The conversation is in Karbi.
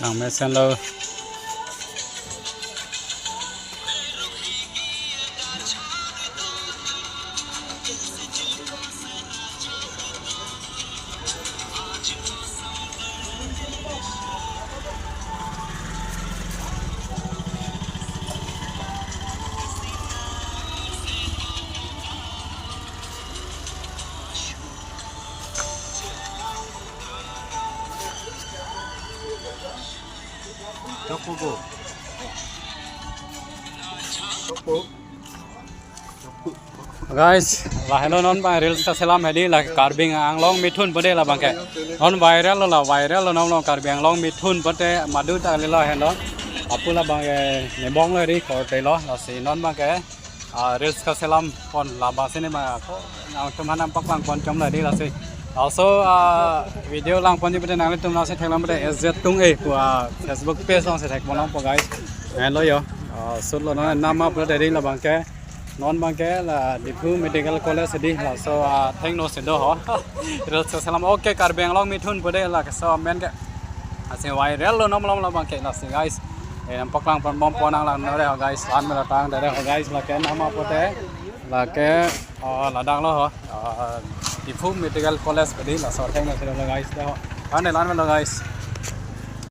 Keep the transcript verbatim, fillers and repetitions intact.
Ang mesen lo. Guys, lahelo non abang reels kaselam hedi la Karbi Anglong mithun pute labang ke. Non viral lo la viral lo non lo Karbi Anglong mithun pute madu ta lelo helo. Apu labang ke nemong lo ri korte lo lasi non abang ke ah, reels kaselam pon labang sini ma ko nangtum hanam paklang pon chom la di lasi. Also ah, video lang pon di pute nanglitum lasi theklam pute S Z Tung E pu ah, Facebook page along si thek pon po guys. Hello yo. Ah, sut lo non nama pute di labang ke. Non abang ke la Diphu Medical College di laso ah, thengno si do ho. Reels kaselam okay Karbi Anglong mithun pute la keso amen ke. Asi viral lo non malom labang ke lasi guys. Eh, nang paklang pon bom pon nang lang no re ho guys. Lan mela tang dere ho guys lake nama pute. Lake oh, ladak lo ho. Ah, Diphu Medical College pudi laso thengno si do lo guys de ho. Kan de lan melo guys.